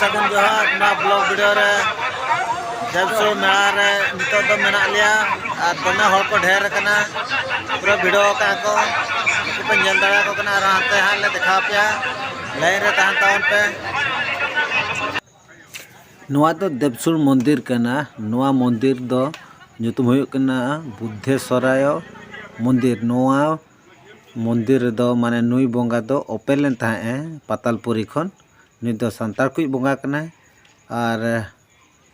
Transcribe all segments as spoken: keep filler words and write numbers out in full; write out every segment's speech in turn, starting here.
ᱥᱟᱹᱜᱩᱱ ᱡᱚᱦᱟᱨ᱾ ᱱᱚᱣᱟ ᱵᱞᱚᱜ ᱵᱷᱤᱰᱤᱭᱳ ᱨᱮ ᱫᱮᱵᱽᱥᱩᱨ ᱢᱮᱞᱟ ᱨᱮ ᱱᱤᱛᱚᱜ ᱫᱚ ᱢᱮᱱᱟᱜ ᱞᱮᱭᱟ ᱟᱨ ᱫᱚᱢᱮ ᱦᱚᱲ ᱠᱚ ᱰᱷᱮᱨ ᱟᱠᱟᱱᱟ᱾ ᱯᱩᱨᱟᱹ ᱵᱷᱤᱲᱚ ᱟᱠᱟᱫᱼᱟ ᱠᱚ᱾ ᱩᱱᱠᱩ ᱯᱮ ᱧᱮᱞ ᱫᱟᱲᱮᱭᱟᱠᱚ ᱠᱟᱱᱟ ᱟᱨ ᱦᱟᱱᱛᱮ ᱦᱟᱸᱜ ᱞᱮ ᱫᱮᱠᱷᱟᱣ ᱯᱮᱭᱟ᱾ ᱞᱟᱭᱤᱱ ᱨᱮ ᱛᱟᱦᱮᱱ ᱛᱟᱵᱚᱱ ᱯᱮ᱾ ᱱᱚᱣᱟ ᱫᱚ ᱫᱮᱵᱽᱥᱩᱨ ᱢᱚᱱᱫᱤᱨ ᱠᱟᱱᱟ᱾ ᱱᱚᱣᱟ ᱢᱚᱱᱫᱤᱨ ᱫᱚ ᱧᱩᱛᱩᱢ ᱦᱩᱭᱩᱜ ᱠᱟᱱᱟ ᱵᱩᱫᱽᱫᱷᱮᱥᱣᱚᱨᱟᱭᱚ ᱢᱚᱱᱫᱤᱨ᱾ ᱱᱚᱣᱟ ᱢᱚᱱᱫᱤᱨ ᱨᱮᱫᱚ ᱢᱟᱱᱮ ᱱᱩᱭ ᱵᱚᱸᱜᱟ ᱫᱚ ᱚᱯᱮᱞ ᱞᱮᱱ ᱛᱟᱦᱮᱸᱫ ᱮ ᱯᱟᱛᱟᱞᱯᱩᱨᱤ ᱠᱷᱚᱱ᱾ ᱱᱩᱭ ᱫᱚ ᱥᱟᱱᱛᱟᱲ ᱠᱚᱭᱤᱡ ᱵᱚᱸᱜᱟ ᱠᱟᱱᱟᱭ ᱟᱨ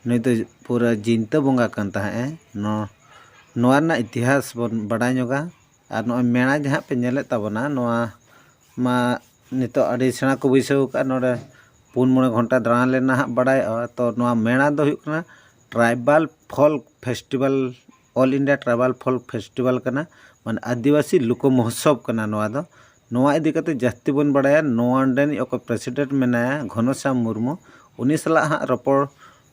ᱱᱩᱭ ᱫᱚ ᱯᱩᱨᱟᱹ ᱡᱤᱱᱛᱟᱹ ᱵᱚᱸᱜᱟ ᱠᱟᱱ ᱛᱟᱦᱮᱸᱫ ᱮ᱾ ᱱᱚ-, ᱱᱚᱣᱟ ᱨᱮᱱᱟᱜ ᱤᱛᱤᱦᱟᱥ ᱵᱚᱱ ᱵᱟᱰᱟᱭ ᱧᱚᱜᱟ᱾ ᱟᱨ ᱱᱚᱜᱼᱚᱭ ᱢᱮᱬᱟ ᱡᱟᱦᱟᱸ ᱯᱮ ᱧᱮᱞᱮᱫ ᱛᱟᱵᱚᱱᱟ, ᱱᱚᱣᱟ ᱢᱟ ᱱᱤᱛᱚᱜ ᱟᱹᱰᱤ ᱥᱮᱬᱟ ᱠᱚ ᱵᱟᱹᱭᱥᱟᱹᱣ ᱟᱠᱟᱫᱼᱟ᱾ ᱱᱚᱰᱮ ᱯᱩᱱ ᱢᱚᱬᱮ ᱜᱷᱚᱱᱴᱟ ᱫᱟᱬᱟ ᱞᱮᱱᱟ ᱦᱟᱸᱜ ᱵᱟᱲᱟᱭᱚᱜᱼᱟ᱾ ᱛᱚ ᱱᱚᱣᱟ ᱢᱮᱬᱟ ᱫᱚ ᱦᱩᱭᱩᱜ ᱠᱟᱱᱟ tribal folk festival, all India tribal folk festival ᱠᱟᱱᱟ, ᱢᱟᱱᱮ ᱟᱹᱫᱤᱵᱟᱹᱥᱤ ᱞᱳᱠᱚ ᱢᱚᱦᱳᱛᱥᱚᱵᱽ ᱠᱟᱱᱟ ᱱᱚᱣᱟ ᱫᱚ᱾ ᱱᱚᱣᱟ ᱤᱫᱤ ᱠᱟᱛᱮ ᱡᱟᱹᱥᱛᱤ ᱵᱚᱱ ᱵᱟᱲᱟᱭᱟ, ᱱᱚᱣᱟ ᱨᱮᱱᱤᱡ ᱚᱠᱚᱭ ᱯᱨᱮᱥᱤᱰᱮᱱᱴ ᱢᱮᱱᱟᱭᱟ ᱜᱷᱚᱱᱚᱥᱭᱟᱢ ᱢᱩᱨᱢᱩ, ᱩᱱᱤ ᱥᱟᱞᱟᱜ ᱦᱟᱸᱜ ᱨᱚᱯᱚᱲ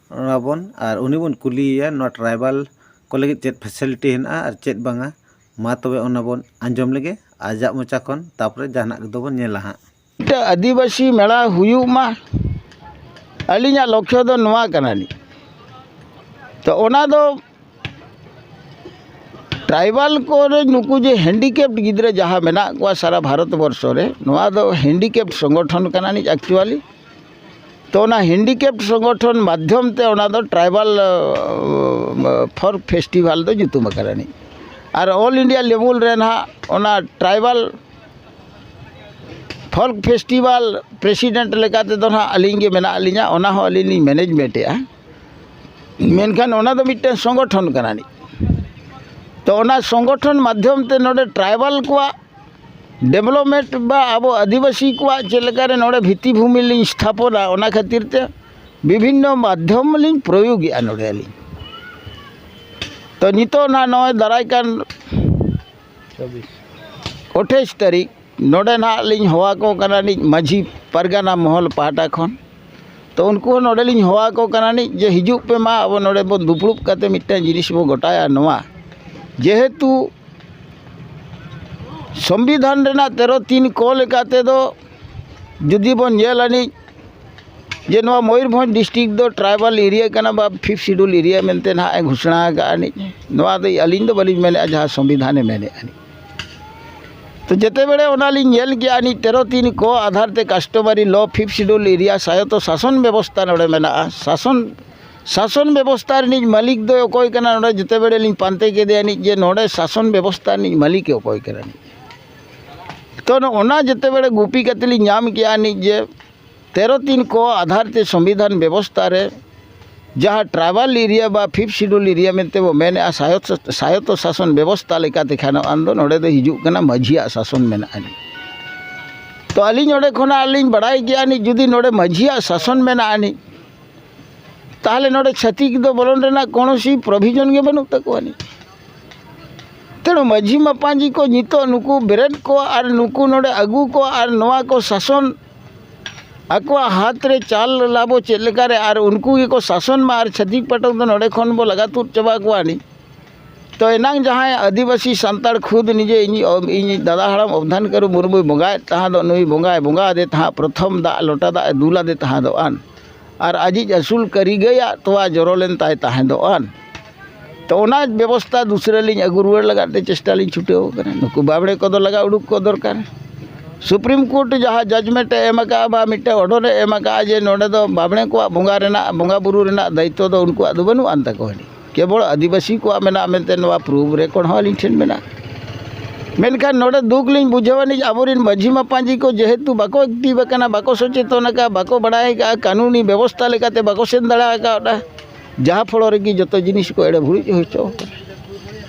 ᱟᱵᱚᱱ ᱟᱨ ᱩᱱᱤ ᱵᱚᱱ ᱠᱩᱞᱤᱭᱮᱭᱟ ᱱᱚᱣᱟ ᱴᱨᱟᱭᱵᱟᱞ ᱠᱚ ᱞᱟᱹᱜᱤᱫ ᱪᱮᱫ ᱯᱷᱮᱥᱤᱞᱤᱴᱤ ᱦᱮᱱᱟᱜᱼᱟ ᱟᱨ ᱪᱮᱫ ᱵᱟᱝᱟ᱾ ᱢᱟ ᱛᱚᱵᱮ ᱚᱱᱟ ᱵᱚᱱ ᱟᱸᱡᱚᱢ ᱞᱮᱜᱮ ᱟᱡᱟᱜ ᱢᱚᱪᱟ ᱠᱷᱚᱱ, ᱛᱟᱯᱚᱨᱮ ᱡᱟᱦᱟᱱᱟᱜ ᱫᱚᱵᱚᱱ ᱧᱮᱞᱟ ᱦᱟᱸᱜ᱾ ᱢᱤᱫᱴᱟᱝ ᱟᱹᱫᱤᱵᱟᱹᱥᱤ ᱢᱮᱞᱟ ᱦᱩᱭᱩᱜ ᱢᱟ, ᱟᱹᱞᱤᱧᱟᱜ ᱞᱚᱠᱠᱷᱚ ᱫᱚ ᱱᱚᱣᱟ ᱠᱟᱱᱟ ᱱᱤᱡ᱾ ᱛᱚ ᱚᱱᱟ ᱫᱚ ᱴᱨᱟᱭᱵᱟᱞ ᱠᱚᱨᱮ ᱱᱩᱠᱩ ᱡᱮ ᱦᱮᱱᱰᱤᱠᱮᱯᱰ ᱜᱤᱫᱽᱨᱟᱹ ᱡᱟᱦᱟᱸ ᱢᱮᱱᱟᱜ ᱠᱚᱣᱟ ᱥᱟᱨᱟ ᱵᱷᱟᱨᱚᱛ ᱵᱚᱨᱥᱚ ᱨᱮ, ᱱᱚᱣᱟ ᱫᱚ ᱦᱮᱱᱰᱤᱠᱮᱯᱰ ᱥᱚᱝᱜᱚᱴᱷᱚᱱ ᱠᱟᱱᱟ ᱱᱤᱡ ᱮᱠᱪᱩᱣᱟᱞᱤ᱾ ᱛᱚ ᱚᱱᱟ ᱦᱮᱱᱰᱤᱠᱮᱯᱰ ᱥᱚᱝᱜᱚᱴᱷᱚᱱ ᱢᱟᱫᱽᱫᱷᱚᱢ ᱛᱮ ᱚᱱᱟ ᱫᱚ ᱴᱨᱟᱭᱵᱟᱞ ᱯᱷᱚᱨᱠ ᱯᱷᱮᱥᱴᱤᱵᱷᱟᱞ ᱫᱚ ᱧᱩᱛᱩᱢ ᱟᱠᱟᱱᱟ ᱱᱤᱡ᱾ ᱟᱨ ᱚᱞ ᱤᱱᱰᱤᱭᱟ ᱞᱮᱵᱮᱞ ᱨᱮ ᱱᱟᱦᱟᱜ ᱚᱱᱟ ᱴᱨᱟᱭᱵᱟᱞ ᱯᱷᱚᱞᱠ ᱯᱷᱮᱥᱴᱤᱵᱷᱟᱞ ᱯᱨᱮᱥᱤᱰᱮᱱᱴ ᱞᱮᱠᱟ ᱛᱮᱫᱚ ᱱᱟᱦᱟᱜ ᱟᱹᱞᱤᱧ ᱜᱮ ᱢᱮᱱᱟᱜ ᱞᱤᱧᱟ, ᱚᱱᱟ ᱦᱚᱸ ᱟᱹᱞᱤᱧ ᱞᱤᱧ ᱢᱮᱱᱮᱡᱽᱢᱮᱱᱴᱮᱜᱼᱟ᱾ ᱢᱮᱱᱠᱷᱟᱱ ᱚᱱᱟ ᱫᱚ ᱢᱤᱫᱴᱮᱱ ᱥᱚᱝᱜᱚᱴᱷᱚᱱ ᱠᱟᱱᱟ ᱱᱤᱡ᱾ ᱛᱚ ᱚᱱᱟ ᱥᱚᱝᱜᱚᱴᱷᱚᱱ ᱢᱟᱫᱽᱫᱷᱚᱢ ᱛᱮ ᱱᱚᱰᱮ ᱴᱨᱟᱭᱵᱟᱞ ᱠᱚᱣᱟᱜ ᱰᱮᱵᱷᱞᱚᱯᱢᱮᱱᱴ ᱵᱟ ᱟᱵᱚ ᱟᱹᱫᱤᱵᱟᱹᱥᱤ ᱠᱚᱣᱟᱜ ᱪᱮᱫ ᱞᱮᱠᱟᱨᱮ ᱱᱚᱰᱮ ᱵᱷᱤᱛᱤ ᱵᱷᱩᱢᱤ ᱞᱤᱧ ᱥᱛᱷᱟᱯᱚᱱᱟ, ᱚᱱᱟ ᱠᱷᱟᱹᱛᱤᱨ ᱛᱮ ᱵᱤᱵᱷᱤᱱᱱᱚ ᱢᱟᱫᱽᱫᱷᱚᱢ ᱞᱤᱧ ᱯᱨᱚᱭᱳᱜᱮᱜᱼᱟ ᱱᱚᱰᱮ ᱟᱹᱞᱤᱧ᱾ ᱛᱚ ᱱᱤᱛᱚᱜ ᱱᱟᱦᱟᱜ ᱱᱚᱜᱼᱚᱭ ᱫᱟᱨᱟᱭ ᱠᱟᱱ ᱪᱚᱵᱵᱤᱥ᱾ ᱟᱴᱷᱟᱥ ᱛᱟᱹᱨᱤᱠᱷ ᱱᱚᱰᱮ ᱱᱟᱦᱟᱜ ᱞᱤᱧ ᱦᱚᱦᱚ ᱟᱠᱚ ᱠᱟᱱᱟ ᱱᱤᱡ ᱢᱟᱹᱡᱷᱤ ᱯᱟᱨᱜᱟᱱᱟ ᱢᱚᱦᱚᱞ ᱯᱟᱦᱴᱟ ᱠᱷᱚᱱ᱾ ᱛᱚ ᱩᱱᱠᱩ ᱦᱚᱸ ᱱᱚᱰᱮ ᱞᱤᱧ ᱦᱚᱦᱚ ᱟᱠᱚ ᱠᱟᱱᱟ ᱱᱤᱡ ᱡᱮ ᱦᱤᱡᱩᱜ ᱯᱮ, ᱢᱟ ᱟᱵᱚ ᱱᱚᱰᱮ ᱵᱚᱱ ᱫᱩᱯᱲᱩᱵ ᱠᱟᱛᱮ ᱢᱤᱫᱴᱟᱝ ᱡᱤᱱᱤᱥ ᱵᱚ ᱜᱚᱴᱟᱭᱟ᱾ ᱱᱚᱣᱟ ᱡᱮᱦᱮᱛᱩ ᱥᱚᱝᱵᱤᱫᱷᱟᱱ ᱨᱮᱱᱟᱜ ᱛᱮᱨᱚ ᱛᱤᱱ ᱠᱚ ᱞᱮᱠᱟ ᱛᱮᱫᱚ ᱡᱩᱫᱤ ᱵᱚᱱ ᱧᱮᱞ ᱟᱹᱱᱤᱡ, ᱡᱮ ᱱᱚᱣᱟ ᱢᱚᱭᱩᱨᱵᱷᱚᱸᱡᱽ ᱰᱤᱥᱴᱨᱤᱠᱴ ᱫᱚ ᱴᱨᱟᱭᱵᱟᱞ ᱮᱨᱤᱭᱟ ᱠᱟᱱᱟ ᱵᱟ ᱯᱷᱤᱯᱛᱷ ᱥᱤᱰᱩᱞ ᱮᱨᱤᱭᱟ ᱢᱮᱱᱛᱮ ᱱᱟᱦᱟᱜ ᱮ ᱜᱷᱳᱥᱚᱱᱟ ᱟᱠᱟᱫᱼᱟ ᱟᱹᱱᱤᱡ᱾ ᱱᱚᱣᱟ ᱫᱚ ᱟᱹᱞᱤᱧ ᱫᱚ ᱵᱟᱹᱞᱤᱧ ᱢᱮᱱᱮᱫᱼᱟ, ᱡᱟᱦᱟᱸ ᱥᱚᱝᱵᱤᱫᱷᱟᱱᱮ ᱢᱮᱱᱮᱫᱼᱟ ᱟᱹᱱᱤᱡ᱾ ᱛᱚ ᱡᱮᱛᱮ ᱵᱮᱲᱮ ᱚᱱᱟ ᱞᱤᱧ ᱧᱮᱞ ᱠᱮᱜᱼᱟ ᱟᱹᱱᱤᱡ, ᱛᱮᱨᱚ ᱛᱤᱱ ᱠᱚ ᱟᱫᱷᱟᱨ ᱛᱮ ᱠᱟᱥᱴᱚᱢᱟᱨᱤ ᱞᱚ ᱯᱷᱤᱯᱛᱷ ᱥᱤᱰᱩᱞ ᱮᱨᱤᱭᱟ ᱥᱟᱭᱚᱛᱚ ᱥᱟᱥᱚᱱ ᱵᱮᱵᱚᱥᱛᱷᱟ ᱱᱚᱰᱮ ᱢᱮᱱᱟᱜᱼᱟ᱾ ᱥᱟᱥᱚᱱ, ᱥᱟᱥᱚᱱ ᱵᱮᱵᱚᱥᱛᱷᱟ ᱨᱤᱱᱤᱡ ᱢᱟᱹᱞᱤᱠ ᱫᱚ ᱚᱠᱚᱭ ᱠᱟᱱᱟ? ᱱᱚᱰᱮ ᱡᱮᱛᱮ ᱵᱮᱲᱮ ᱞᱤᱧ ᱯᱟᱱᱛᱮ ᱠᱮᱫᱮᱭᱟ ᱟᱹᱱᱤᱡ ᱡᱮ ᱱᱚᱰᱮ ᱥᱟᱥᱚᱱ ᱵᱮᱵᱚᱥᱛᱷᱟ ᱨᱤᱱᱤᱡ ᱢᱟᱹᱞᱤᱠ ᱚᱠᱚᱭ ᱠᱟᱱᱟ ᱟᱹᱱᱤᱡ᱾ ᱛᱚ ᱱᱚᱜᱼᱚ ᱱᱟ ᱡᱮᱛᱮ ᱵᱮᱲᱮ ᱜᱩᱯᱤ ᱠᱟᱛᱮ ᱞᱤᱧ ᱧᱟᱢ ᱠᱮᱜᱼᱟ ᱟᱹᱱᱤᱡ ᱡᱮ ᱛᱮᱨᱚ ᱛᱤᱱ ᱠᱚ ᱟᱫᱷᱟᱨ ᱛᱮ ᱥᱚᱝᱵᱤᱫᱷᱟᱱ ᱵᱮᱵᱚᱥᱛᱷᱟ ᱨᱮ ᱡᱟᱦᱟᱸ ᱴᱨᱟᱭᱵᱟᱞ ᱮᱨᱤᱭᱟ ᱵᱟ ᱯᱷᱤᱯᱛᱷ ᱥᱤᱰᱩᱞ ᱮᱨᱤᱭᱟ ᱢᱮᱱᱛᱮ ᱵᱚ ᱢᱮᱱᱮᱫᱼᱟ, ᱥᱟᱭᱚᱛ-, ᱥᱟᱭᱚᱛᱚ ᱥᱟᱥᱚᱱ ᱵᱮᱵᱚᱥᱛᱷᱟ ᱞᱮᱠᱟᱛᱮ ᱠᱷᱟᱱ ᱟᱢ ᱫᱚ ᱱᱚᱰᱮ ᱫᱚ ᱦᱤᱡᱩᱜ ᱠᱟᱱᱟ ᱢᱟᱹᱡᱷᱤᱭᱟᱜ ᱥᱟᱥᱚᱱ ᱢᱮᱱᱟᱜᱼᱟ ᱟᱹᱱᱤᱡ᱾ ᱛᱚ ᱟᱹᱞᱤᱧ ᱚᱸᱰᱮ ᱠᱷᱚᱱᱟᱜ ᱞᱤᱧ ᱵᱟᱲᱟᱭ ᱠᱮᱜᱼᱟ ᱟᱹᱱᱤᱡ, ᱡᱩᱫᱤ ᱱᱚᱰᱮ ᱢᱟᱹᱡᱷᱤᱭᱟᱜ ᱥᱟᱥᱚᱱ ᱢᱮᱱᱟᱜᱼᱟ ᱟᱹᱱᱤᱡ, ᱛᱟᱦᱚᱞᱮ ᱱᱚᱰᱮ ᱪᱷᱟᱹᱛᱤᱠ ᱫᱚ ᱵᱚᱞᱚᱱ ᱨᱮᱱᱟᱜ ᱠᱳᱱᱳ ᱥᱤ ᱯᱨᱚᱵᱷᱤᱡᱚᱱ ᱜᱮ ᱵᱟᱹᱱᱩᱜ ᱛᱟᱠᱚᱣᱟ ᱟᱹᱱᱤᱡ᱾ ᱛᱮᱬᱩ ᱢᱟᱹᱡᱷᱤ ᱢᱟᱯᱟᱧᱡᱤ ᱠᱚ ᱱᱤᱛᱚᱜ ᱱᱩᱠᱩ ᱵᱮᱨᱮᱫ ᱠᱚ ᱟᱨ ᱱᱩᱠᱩ ᱱᱚᱰᱮ ᱟᱹᱜᱩ ᱠᱚ ᱟᱨ ᱱᱚᱣᱟ ᱠᱚ ᱥᱟᱥᱚᱱ ᱟᱠᱚᱣᱟᱜ ᱦᱟᱛ ᱨᱮ ᱪᱟᱞ ᱞᱟᱵᱚ ᱪᱮᱫ ᱞᱮᱠᱟᱨᱮ ᱟᱨ ᱩᱱᱠᱩ ᱜᱮᱠᱚ ᱥᱟᱥᱚᱱ ᱢᱟ ᱟᱨ ᱪᱷᱟᱹᱛᱤᱠ ᱯᱟᱹᱴᱚᱠ ᱫᱚ ᱱᱚᱰᱮ ᱠᱷᱚᱱ ᱵᱚ ᱞᱟᱜᱟ ᱛᱩᱫ ᱪᱟᱵᱟ ᱠᱚᱣᱟ ᱟᱹᱱᱤᱡ᱾ ᱛᱚ ᱮᱱᱟᱝ ᱡᱟᱦᱟᱸᱭ ᱟᱹᱫᱤᱵᱟᱹᱥᱤ ᱥᱟᱱᱛᱟᱲ ᱠᱷᱩᱫ ᱱᱤᱡᱮ ᱤᱧ, ᱤᱧ ᱫᱟᱫᱟ ᱦᱟᱲᱟᱢ ᱚᱵᱫᱷᱟᱱ ᱠᱟᱹᱨᱩ ᱢᱩᱨᱢᱩᱭ ᱵᱚᱸᱜᱟᱭᱮᱫ ᱛᱟᱦᱮᱸ ᱫᱚ, ᱱᱩᱭ ᱵᱚᱸᱜᱟᱭ ᱵᱚᱸᱜᱟ ᱟᱫᱮ ᱛᱟᱦᱮᱸᱫ, ᱯᱨᱚᱛᱷᱚᱢ ᱫᱟᱜ ᱞᱚᱴᱟ ᱫᱟᱜ ᱮ ᱫᱩᱞ ᱟᱫᱮ ᱛᱟᱦᱮᱸ ᱫᱚ ᱟᱱ, ᱟᱨ ᱟᱡᱤᱡ ᱟᱹᱥᱩᱞ ᱠᱟᱹᱨᱤ ᱜᱟᱹᱭᱟᱜ ᱛᱚᱣᱟ ᱡᱚᱨᱚ ᱞᱮᱱ ᱛᱟᱭ ᱛᱟᱦᱮᱸ ᱫᱚ ᱟᱱ᱾ ᱛᱚ ᱚᱱᱟ ᱵᱮᱵᱚᱥᱛᱷᱟ ᱫᱩᱥᱨᱟᱹ ᱞᱤᱧ ᱟᱹᱜᱩ ᱨᱩᱣᱟᱹᱲ ᱞᱟᱜᱟᱫ ᱛᱮ ᱪᱮᱥᱴᱟ ᱞᱤᱧ ᱪᱷᱩᱴᱟᱹᱣ ᱠᱟᱱᱟ᱾ ᱱᱩᱠᱩ ᱵᱟᱵᱽᱲᱮ ᱠᱚᱫᱚ ᱞᱟᱜᱟ ᱩᱰᱩᱠ ᱠᱚ ᱫᱚᱨᱠᱟᱨ᱾ ᱥᱩᱯᱨᱤᱢ ᱠᱳᱨᱴ ᱡᱟᱦᱟᱸ ᱡᱟᱡᱽᱢᱮᱱᱴ ᱮ ᱮᱢ ᱟᱠᱟᱫᱼᱟ ᱵᱟ ᱢᱤᱫᱴᱮᱱ ᱚᱰᱟᱨ ᱮ ᱮᱢ ᱟᱠᱟᱫᱼᱟ ᱡᱮ ᱱᱚᱰᱮ ᱫᱚ ᱵᱟᱵᱽᱲᱮ ᱠᱚᱣᱟᱜ ᱵᱚᱸᱜᱟ ᱨᱮᱱᱟᱜ, ᱵᱚᱸᱜᱟ ᱵᱩᱨᱩ ᱨᱮᱱᱟᱜ ᱫᱟᱭᱤᱛᱛᱚ ᱫᱚ ᱩᱱᱠᱩᱣᱟᱜ ᱫᱚ ᱵᱟᱹᱱᱩᱜ ᱟᱱ ᱛᱟᱠᱚᱣᱟ, ᱠᱮᱵᱚᱞ ᱟᱹᱫᱤᱵᱟᱹᱥᱤ ᱠᱚᱣᱟᱜ ᱢᱮᱱᱟᱜᱼᱟ ᱢᱮᱱᱛᱮ ᱱᱚᱣᱟ ᱯᱨᱩᱯᱷ ᱨᱮᱠᱚᱨᱰ ᱦᱚᱸ ᱟᱹᱞᱤᱧ ᱴᱷᱮᱱ ᱢᱮᱱᱟᱜᱼᱟ᱾ ᱢᱮᱱᱠᱷᱟᱱ ᱱᱚᱰᱮ ᱫᱩᱠ ᱞᱤᱧ ᱵᱩᱡᱷᱟᱹᱣ ᱟᱹᱱᱤᱡ, ᱟᱵᱚᱨᱮᱱ ᱢᱟᱹᱡᱷᱤ ᱢᱟᱯᱟᱧᱡᱤ ᱠᱚ ᱡᱮᱦᱮᱛᱩ ᱵᱟᱠᱚ ᱮᱠᱴᱤᱵᱷ ᱟᱠᱟᱱᱟ, ᱵᱟᱠᱚ ᱥᱚᱪᱮᱛᱚᱱ ᱟᱠᱟᱫᱼᱟ, ᱵᱟᱠᱚ ᱵᱟᱲᱟᱭ ᱟᱠᱟᱫᱼᱟ, ᱠᱟᱹᱱᱩᱱᱤ ᱵᱮᱵᱚᱥᱛᱷᱟ ᱞᱮᱠᱟᱛᱮ ᱵᱟᱠᱚ ᱥᱮᱱ ᱫᱟᱲᱮ ᱟᱠᱟᱫᱼᱟ, ᱡᱟᱦᱟᱸ ᱯᱷᱚᱞᱚ ᱨᱮᱜᱮ ᱡᱚᱛᱚ ᱡᱤᱱᱤᱥ ᱠᱚ ᱮᱲᱮ ᱵᱷᱩᱲᱩᱡ ᱦᱚᱪᱚ ᱟᱠᱟᱱᱟ᱾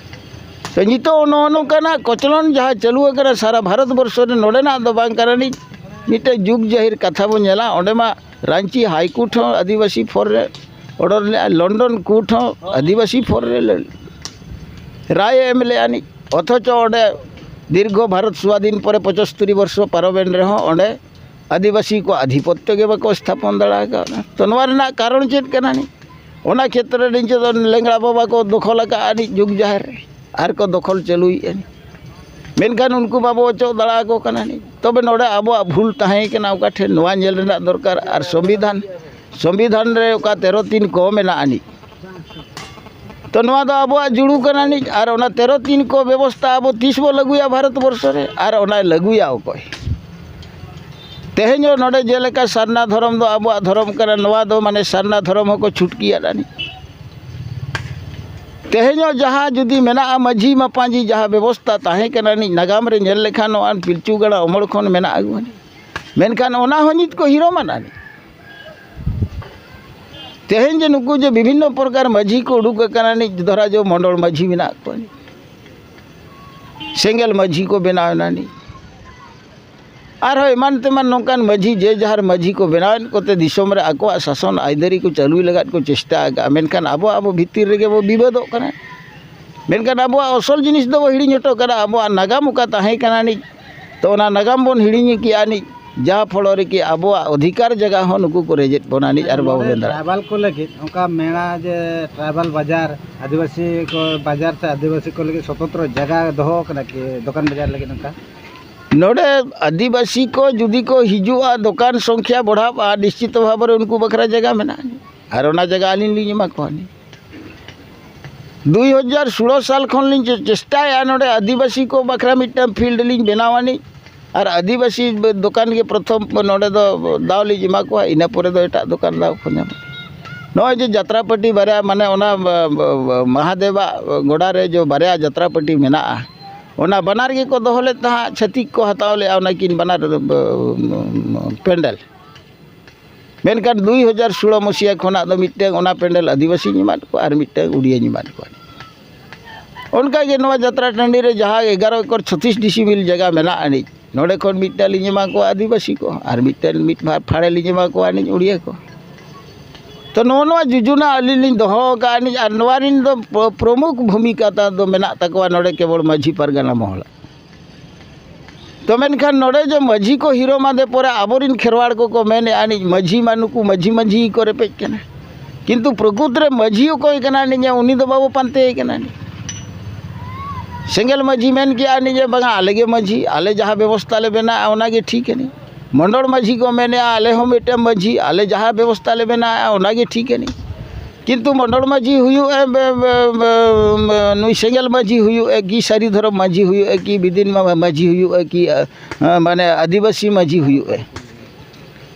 ᱛᱚ ᱱᱤᱛᱚᱜ ᱱᱚᱜᱼᱚ ᱱᱚᱝᱠᱟᱱᱟᱜ ᱠᱚᱪᱞᱚᱱ ᱡᱟᱦᱟᱸ ᱪᱟᱹᱞᱩ ᱟᱠᱟᱱᱟ ᱥᱟᱨᱟ ᱵᱷᱟᱨᱚᱛ ᱵᱚᱨᱥᱚ ᱨᱮ, ᱱᱚᱰᱮᱱᱟᱜ ᱫᱚ ᱵᱟᱝ ᱠᱟᱱᱟ ᱱᱤᱡ᱾ ᱢᱤᱫᱴᱮᱡ ᱡᱩᱜᱽ ᱡᱟᱹᱦᱤᱨ ᱠᱟᱛᱷᱟ ᱵᱚᱱ ᱧᱮᱞᱟ, ᱚᱸᱰᱮ ᱢᱟ ᱨᱟᱸᱪᱤ ᱦᱟᱭ ᱠᱳᱨᱴ ᱦᱚᱸ ᱟᱹᱫᱤᱵᱟᱹᱥᱤ ᱯᱷᱚᱨ ᱨᱮ ᱚᱰᱚᱨ ᱞᱮᱫᱼᱟ, ᱞᱚᱱᱰᱚᱱ ᱠᱳᱨᱴ ᱦᱚᱸ ᱟᱹᱫᱤᱵᱟᱹᱥᱤ ᱯᱷᱚᱨ ᱨᱮ ᱞᱟᱹᱲ-, ᱨᱟᱭ ᱮ ᱮᱢ ᱞᱮᱫᱼᱟ ᱱᱤᱡ᱾ ᱚᱛᱷᱚᱪᱚ ᱚᱸᱰᱮ ᱫᱤᱨᱜᱷᱚ ᱵᱷᱟᱨᱚᱛ ᱥᱣᱟᱫᱷᱤᱱ ᱯᱚᱨᱮ ᱯᱚᱸᱪᱟᱛᱛᱳᱨ ᱵᱚᱨᱥᱚ ᱯᱟᱨᱚᱢᱮᱱ ᱨᱮᱦᱚᱸ ᱚᱸᱰᱮ ᱟᱹᱫᱤᱵᱟᱹᱥᱤ ᱠᱚᱣᱟᱜ ᱟᱫᱷᱤᱯᱚᱛᱛᱚ ᱜᱮ ᱵᱟᱠᱚ ᱥᱛᱷᱟᱯᱚᱱ ᱫᱟᱲᱮ ᱟᱠᱟᱫᱟ᱾ ᱛᱚ ᱱᱚᱣᱟ ᱨᱮᱱᱟᱜ ᱠᱟᱨᱚᱱ ᱪᱮᱫ ᱠᱟᱱᱟ ᱱᱤᱡ? ᱚᱱᱟ ᱠᱷᱮᱛᱨᱮ ᱨᱮ ᱱᱤᱛᱚᱜ ᱫᱚ ᱞᱮᱝᱲᱟ ᱵᱟᱵᱟ ᱠᱚ ᱫᱚᱠᱷᱚᱞ ᱟᱠᱟᱫᱼᱟ ᱱᱤᱡ ᱡᱩᱜᱽ ᱡᱟᱦᱮᱨ ᱨᱮ, ᱟᱨ ᱠᱚ ᱫᱚᱠᱷᱚᱞ ᱪᱟᱹᱞᱩᱭᱮᱫᱼᱟ ᱱᱤᱡ᱾ ᱢᱮᱱᱠᱷᱟᱱ ᱩᱱᱠᱩ ᱵᱟᱵᱚ ᱚᱪᱚᱜ ᱫᱟᱲᱮ ᱟᱠᱚ ᱠᱟᱱᱟ ᱱᱤᱡ᱾ ᱛᱚᱵᱮ ᱱᱚᱰᱮ ᱟᱵᱚᱣᱟᱜ ᱵᱷᱩᱞ ᱛᱟᱦᱮᱸ ᱠᱟᱱᱟ ᱚᱠᱟ ᱴᱷᱮᱱ, ᱱᱚᱣᱟ ᱧᱮᱞ ᱨᱮᱱᱟᱜ ᱫᱚᱨᱠᱟᱨ᱾ ᱟᱨ ᱥᱚᱝᱵᱤᱫᱷᱟᱱ, ᱥᱚᱝᱵᱤᱫᱷᱟᱱ ᱨᱮ ᱚᱠᱟ ᱛᱮᱨᱚ ᱛᱤᱱ ᱠᱚ ᱢᱮᱱᱟᱜᱼᱟ ᱱᱤᱡ, ᱛᱚ ᱱᱚᱣᱟ ᱫᱚ ᱟᱵᱚᱣᱟᱜ ᱡᱩᱲᱩ ᱠᱟᱱᱟ ᱱᱤᱡ᱾ ᱟᱨ ᱚᱱᱟ ᱛᱮᱨᱚ ᱛᱤᱱ ᱠᱚ ᱵᱮᱵᱚᱥᱛᱷᱟ ᱟᱵᱚ ᱛᱤᱥ ᱵᱚ ᱞᱟᱹᱜᱩᱭᱟ ᱵᱷᱟᱨᱚᱛ ᱵᱚᱨᱥᱚ ᱨᱮ? ᱟᱨ ᱚᱱᱟᱭ ᱞᱟᱹᱜᱩᱭᱟ ᱚᱠᱚᱭ? ᱛᱮᱦᱮᱧ ᱦᱚᱸ ᱱᱚᱰᱮ ᱡᱮᱞᱮᱠᱟ ᱥᱟᱨᱱᱟ ᱫᱷᱚᱨᱚᱢ ᱫᱚ ᱟᱵᱚᱣᱟᱜ ᱫᱷᱚᱨᱚᱢ ᱠᱟᱱᱟ, ᱱᱚᱣᱟ ᱫᱚ ᱢᱟᱱᱮ ᱥᱟᱨᱱᱟ ᱫᱷᱚᱨᱚᱢ ᱦᱚᱸᱠᱚ ᱪᱷᱩᱴᱠᱤᱭᱟᱫ ᱟᱹᱱᱤᱡ᱾ ᱛᱮᱦᱮᱧ ᱦᱚᱸ ᱡᱟᱦᱟᱸ ᱡᱩᱫᱤ ᱢᱮᱱᱟᱜᱼᱟ, ᱢᱟᱹᱡᱷᱤ ᱢᱟᱯᱟᱡᱤ ᱡᱟᱦᱟᱸ ᱵᱮᱵᱚᱥᱛᱷᱟ ᱛᱟᱦᱮᱸ ᱠᱟᱱᱟ ᱱᱤᱡ, ᱱᱟᱜᱟᱢ ᱨᱮ ᱧᱮᱞ ᱞᱮᱠᱷᱟᱱ ᱱᱚᱣᱟ ᱯᱤᱞᱪᱩ ᱜᱟᱲ ᱚᱢᱚᱞ ᱠᱷᱚᱱ ᱢᱮᱱᱟᱜ ᱟᱹᱜᱩ ᱟᱹᱱᱤᱡ᱾ ᱢᱮᱱᱠᱷᱟᱱ ᱚᱱᱟ ᱦᱚᱸ ᱱᱤᱛ ᱠᱚ ᱦᱤᱨᱚᱢ ᱟᱫ ᱟᱹᱱᱤᱡ᱾ ᱛᱮᱦᱮᱧ ᱡᱮ ᱱᱩᱠᱩ ᱡᱮ ᱵᱤᱵᱷᱤᱱᱱᱚ ᱯᱨᱚᱠᱟᱨ ᱢᱟᱹᱡᱷᱤ ᱠᱚ ᱩᱰᱩᱠ ᱟᱠᱟᱱᱟ ᱱᱤᱡ, ᱫᱷᱚᱨᱟ ᱡᱚ ᱢᱚᱸᱰᱚᱞ ᱢᱟᱹᱡᱷᱤ ᱢᱮᱱᱟᱜ ᱠᱚᱣᱟ ᱱᱤᱡ, ᱥᱮᱸᱜᱮᱞ ᱢᱟᱹᱡᱷᱤ ᱠᱚ ᱵᱮᱱᱟᱣ ᱮᱱᱟ ᱱᱤᱡ, ᱟᱨᱦᱚᱸ ᱮᱢᱟᱱ ᱛᱮᱢᱟᱱ ᱱᱚᱝᱠᱟᱱ ᱢᱟᱹᱡᱷᱤ, ᱡᱮ ᱡᱟᱦᱟᱨ ᱢᱟᱹᱡᱷᱤ ᱠᱚ ᱵᱮᱱᱟᱣᱮᱫ ᱠᱚᱛᱮ ᱫᱤᱥᱚᱢ ᱨᱮ ᱟᱠᱚᱣᱟᱜ ᱥᱟᱥᱚᱱ ᱟᱹᱭᱫᱟᱹᱨᱤ ᱠᱚ ᱪᱟᱹᱞᱩᱭ ᱞᱟᱜᱟᱫ ᱠᱚ ᱪᱮᱥᱴᱟ ᱟᱠᱟᱫᱼᱟ᱾ ᱢᱮᱱᱠᱷᱟᱱ ᱟᱵᱚ, ᱟᱵᱚ ᱵᱷᱤᱛᱤᱨ ᱨᱮᱜᱮ ᱵᱚ ᱵᱤᱵᱟᱹᱫᱚᱜ ᱠᱟᱱᱟ᱾ ᱢᱮᱱᱠᱷᱟᱱ ᱟᱵᱚᱣᱟᱜ ᱚᱥᱚᱞ ᱡᱤᱱᱤᱥ ᱫᱚᱵᱚ ᱦᱤᱲᱤᱧ ᱦᱚᱴᱚ ᱠᱟᱫᱟ, ᱟᱵᱚᱣᱟᱜ ᱱᱟᱜᱟᱢ ᱚᱠᱟ ᱛᱟᱦᱮᱸ ᱠᱟᱱᱟ ᱱᱤᱡ, ᱛᱚ ᱚᱱᱟ ᱱᱟᱜᱟᱢ ᱵᱚᱱ ᱦᱤᱲᱤᱧ ᱠᱮᱜᱼᱟ ᱱᱤᱡ, ᱡᱟᱦᱟᱸ ᱯᱷᱚᱲᱚ ᱨᱮᱠᱤ ᱟᱵᱚᱣᱟᱜ ᱚᱫᱷᱤᱠᱟᱨ ᱡᱟᱭᱜᱟ ᱦᱚᱸ ᱱᱩᱠᱩ ᱠᱚ ᱨᱮᱡᱮᱫ ᱵᱚᱱᱟ ᱱᱤᱡ ᱟᱨ ᱵᱟᱵᱚ ᱱᱚᱰᱮ ᱢᱮᱱ ᱫᱟᱲᱮᱭᱟᱜᱼᱟ᱾ ᱴᱨᱟᱭᱵᱟᱞ ᱠᱚ ᱞᱟᱹᱜᱤᱫ ᱚᱱᱠᱟ ᱢᱮᱞᱟ ᱡᱮ ᱴᱨᱟᱭᱵᱟᱞ ᱵᱟᱡᱟᱨ, ᱟᱹᱫᱤᱵᱟᱹᱥᱤ ᱠᱚ ᱵᱟᱡᱟᱨ ᱥᱮ ᱟᱹᱫᱤᱵᱟᱹᱥᱤ ᱠᱚ ᱞᱟᱹᱜᱤᱫ ᱥᱚᱛᱚᱱᱛᱨᱚ ᱡᱟᱭᱜᱟ ᱫᱚᱦᱚ ᱟᱠᱟᱱᱟ ᱠᱤ ᱫᱚᱠᱟᱱ ᱵᱟᱡᱟᱨ ᱞᱟᱹᱜᱤᱫ ᱚᱱᱠᱟ? ᱱᱚᱰᱮ ᱟᱹᱫᱤᱵᱟᱹᱥᱤ ᱠᱚ ᱡᱩᱫᱤ ᱠᱚ ᱦᱤᱡᱩᱜᱼᱟ, ᱫᱚᱠᱟᱱ ᱥᱚᱝᱠᱷᱭᱟ ᱵᱟᱲᱦᱟᱜᱼᱟ, ᱱᱤᱥᱪᱤᱛ ᱵᱷᱟᱵᱮ ᱨᱮ ᱩᱱᱠᱩ ᱵᱟᱠᱷᱨᱟ ᱡᱟᱭᱜᱟ ᱢᱮᱱᱟᱜᱼᱟ, ᱟᱨ ᱚᱱᱟ ᱡᱟᱭᱜᱟ ᱟᱹᱞᱤᱧ ᱞᱤᱧ ᱮᱢᱟ ᱠᱚᱣᱟ ᱱᱤᱡ᱾ ᱫᱩᱭ ᱦᱟᱡᱟᱨ ᱥᱳᱞᱳ ᱥᱟᱞ ᱠᱷᱚᱱ ᱞᱤᱧ ᱪᱮ-, ᱪᱮᱥᱴᱟᱭᱮᱫᱼᱟ ᱱᱚᱰᱮ ᱟᱹᱫᱤᱵᱟᱹᱥᱤ ᱠᱚ ᱵᱟᱠᱷᱨᱟ ᱢᱤᱫᱴᱟᱝ ᱯᱷᱤᱞᱰ ᱞᱤᱧ ᱵᱮᱱᱟᱣ ᱟᱹᱱᱤᱡ, ᱟᱨ ᱟᱹᱫᱤᱵᱟᱹᱥᱤ ᱫᱚᱠᱟᱱ ᱜᱮ ᱯᱨᱚᱛᱷᱚᱢ ᱱᱚᱰᱮ ᱫᱚ ᱫᱟᱣ ᱞᱤᱧ ᱮᱢᱟ ᱠᱚᱣᱟ, ᱤᱱᱟᱹ ᱯᱚᱨᱮ ᱫᱚ ᱮᱴᱟᱜ ᱫᱚᱠᱟᱱ ᱫᱟᱣ ᱠᱚ ᱧᱟᱢᱟ᱾ ᱱᱚᱜᱼᱚᱭ ᱡᱮ ᱡᱟᱛᱨᱟ ᱯᱟᱹᱴᱤ ᱵᱟᱨᱭᱟ, ᱢᱟᱱᱮ ᱚᱱᱟ ᱵ-, ᱵ-, ᱵ-, ᱢᱟᱦᱟᱫᱮᱵᱟᱜ ᱜᱚᱰᱟ ᱨᱮ ᱡᱚ ᱵᱟᱨᱭᱟ ᱡᱟᱛᱨᱟ ᱯᱟᱹᱴᱤ ᱢᱮᱱᱟᱜᱼᱟ, ᱚᱱᱟ ᱵᱟᱱᱟᱨ ᱜᱮᱠᱚ ᱫᱚᱦᱚ ᱞᱮᱫ ᱛᱟᱦᱮᱸᱫ, ᱪᱷᱟᱹᱛᱤᱠ ᱠᱚ ᱦᱟᱛᱟᱣ ᱞᱮᱫᱼᱟ ᱚᱱᱟ ᱠᱤᱱ ᱵᱟᱱᱟᱨ ᱯᱮᱱᱰᱮᱞ᱾ ᱢᱮᱱᱠᱷᱟᱱ ᱫᱩᱭ ᱦᱟᱡᱟᱨ ᱥᱳᱞᱳ ᱢᱟᱥᱤᱦᱟ ᱠᱷᱚᱱᱟᱜ ᱫᱚ ᱢᱤᱫᱴᱟᱝ ᱚᱱᱟ ᱯᱮᱱᱰᱮᱞ ᱟᱹᱫᱤᱵᱟᱹᱥᱤᱧ ᱮᱢᱟᱫ ᱠᱚᱣᱟ ᱟᱨ ᱢᱤᱫᱴᱟᱝ ᱩᱰᱤᱭᱟᱹᱧ ᱮᱢᱟᱫ ᱠᱚᱣᱟ᱾ ᱚᱱᱠᱟᱜᱮ ᱱᱚᱣᱟ ᱡᱟᱛᱨᱟ ᱴᱟᱺᱰᱤ ᱨᱮ ᱡᱟᱦᱟᱸ ᱮᱜᱟᱨᱚ ᱮᱠᱚᱨ ᱪᱷᱚᱛᱤᱥ ᱰᱤᱥᱤᱢᱤᱞ ᱡᱟᱭᱜᱟ ᱢᱮᱱᱟᱜ ᱟᱹᱱᱤᱡ, ᱱᱚᱰᱮ ᱠᱷᱚᱱ ᱢᱤᱫᱴᱟᱝ ᱞᱤᱧ ᱮᱢᱟ ᱠᱚᱣᱟ ᱟᱹᱫᱤᱵᱟᱹᱥᱤ ᱠᱚ, ᱟᱨ ᱢᱤᱫᱴᱟᱝ ᱢᱤᱫ ᱯᱷᱟ-, ᱯᱷᱟᱲᱮ ᱞᱤᱧ ᱮᱢᱟ ᱠᱚᱣᱟ ᱟᱹᱱᱤᱡ ᱩᱲᱤᱭᱟᱹ ᱠᱚ᱾ ᱛᱚ ᱱᱚᱜᱼᱚ ᱱᱚᱣᱟ ᱡᱳᱡᱚᱱᱟ ᱟᱹᱞᱤᱧ ᱞᱤᱧ ᱫᱚᱦᱚ ᱟᱠᱟᱫ ᱟᱹᱱᱤᱡ, ᱟᱨ ᱱᱚᱣᱟ ᱨᱤᱱ ᱫᱚ ᱯᱨᱚ-, ᱯᱨᱚᱢᱩᱠᱷ ᱵᱷᱩᱢᱤᱠᱟ ᱛᱟ ᱫᱚ ᱢᱮᱱᱟᱜ ᱛᱟᱠᱚᱣᱟ ᱱᱚᱰᱮ ᱠᱮᱵᱚᱞ ᱢᱟᱹᱡᱷᱤ ᱯᱟᱨᱜᱟᱱᱟ ᱢᱚᱦᱚᱞ᱾ ᱛᱚ ᱢᱮᱱᱠᱷᱟᱱ ᱱᱚᱰᱮ ᱡᱮ ᱢᱟᱹᱡᱷᱤ ᱠᱚ ᱦᱤᱨᱚᱢ ᱟᱫᱮ ᱯᱚᱨᱮ ᱟᱵᱚᱨᱤᱱ ᱠᱷᱮᱨᱣᱟᱲ ᱠᱚᱠᱚ ᱢᱮᱱᱮᱫᱼᱟ ᱟᱹᱱᱤᱡ, ᱢᱟᱹᱡᱷᱤ ᱢᱟ ᱱᱩᱠᱩ ᱢᱟᱹᱡᱷᱤ ᱢᱟᱹᱡᱷᱤ ᱜᱮᱠᱚ ᱨᱮᱯᱮᱡ ᱠᱟᱱᱟ, ᱠᱤᱱᱛᱩ ᱯᱨᱚᱠᱩᱛ ᱨᱮ ᱢᱟᱹᱡᱷᱤ ᱚᱠᱚᱭ ᱠᱟᱱᱟ ᱟᱹᱱᱤᱡ, ᱩᱱᱤ ᱫᱚ ᱵᱟᱵᱚ ᱯᱟᱱᱛᱮᱭᱮ ᱠᱟᱱᱟ ᱟᱹᱱᱤᱡ᱾ ᱥᱮᱸᱜᱮᱞ ᱢᱟᱹᱡᱷᱤ ᱢᱮᱱ ᱠᱮᱜᱼᱟ ᱱᱤᱡ ᱡᱮ, "ᱵᱟᱝᱟ, ᱟᱞᱮ ᱜᱮ ᱢᱟᱹᱡᱷᱤ, ᱟᱞᱮ ᱡᱟᱦᱟᱸ ᱵᱮᱵᱚᱥᱛᱷᱟ ᱞᱮ ᱵᱮᱱᱟᱜᱼᱟ, ᱚᱱᱟ ᱜᱮ ᱴᱷᱤᱠ ᱟᱹᱱᱤᱡ᱾" ᱢᱚᱸᱰᱚᱞ ᱢᱟᱹᱡᱷᱤ ᱠᱚ ᱢᱮᱱᱮᱜᱼᱟ, "ᱟᱞᱮ ᱦᱚᱸ ᱢᱤᱫᱴᱮᱱ ᱢᱟᱹᱡᱷᱤ, ᱟᱞᱮ ᱡᱟᱦᱟᱸ ᱵᱮᱵᱚᱥᱛᱷᱟ ᱞᱮ ᱵᱮᱱᱟᱣᱮᱜᱼᱟ, ᱚᱱᱟ ᱜᱮ ᱴᱷᱤᱠ ᱟᱹᱱᱤᱡ᱾" ᱠᱤᱱᱛᱩ ᱢᱚᱸᱰᱚᱞ ᱢᱟᱹᱡᱷᱤ ᱦᱩᱭᱩᱜᱼᱮ, ᱵᱮ-, ᱵᱮ-, ᱵᱮ-, ᱱᱩᱭ ᱥᱮᱸᱜᱮᱞ ᱢᱟᱹᱡᱷᱤ ᱦᱩᱭᱩᱜᱼᱮ ᱠᱤ, ᱥᱟᱹᱨᱤ ᱫᱷᱚᱨᱚᱢ ᱢᱟᱹᱡᱷᱤ ᱦᱩᱭᱩᱜᱼᱮ ᱠᱤ, ᱵᱤᱫᱤᱱ ᱢᱟ-, ᱢᱟᱹᱡᱷᱤ ᱦᱩᱭᱩᱜᱼᱮ ᱠᱤ, ᱟ, ᱢᱟᱱᱮ ᱟᱹᱫᱤᱵᱟᱹᱥᱤ ᱢᱟᱹᱡᱷᱤ ᱦᱩᱭᱩᱜᱼᱮ,